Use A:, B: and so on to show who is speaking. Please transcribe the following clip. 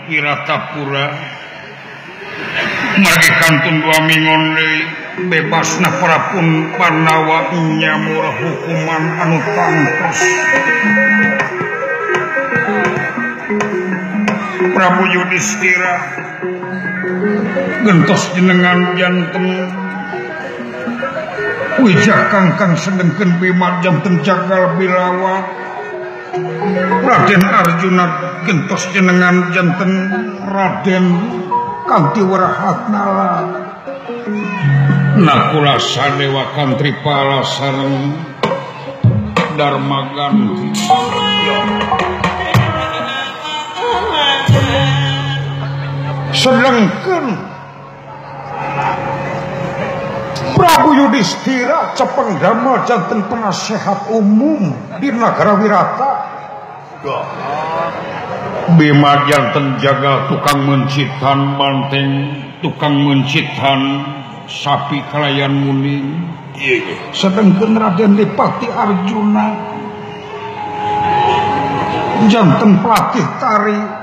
A: Wiratapura margi kantun dua mingon deui bebasna para pun Pandawa nyamur hukuman anu tangtos. Prabu Yudhistira gentos jenengan janten Wijaya kangkang sedengkeun Bima janten Jagal Bilawa. Raden Arjuna gentos jenengan janten Raden Kanti Warahatnala. Nakula Sadewa Kantripala sareng Darmaganti. Sedengkeun Prabu Yudhistira cepeng damel janten penasehat umum di Nagara Wirata. Bima janten jagal tukang mencitan banteng, tukang mencitan sapi kalayan muning. Sedengkeun Raden Dipati Arjuna janten pelatih tari.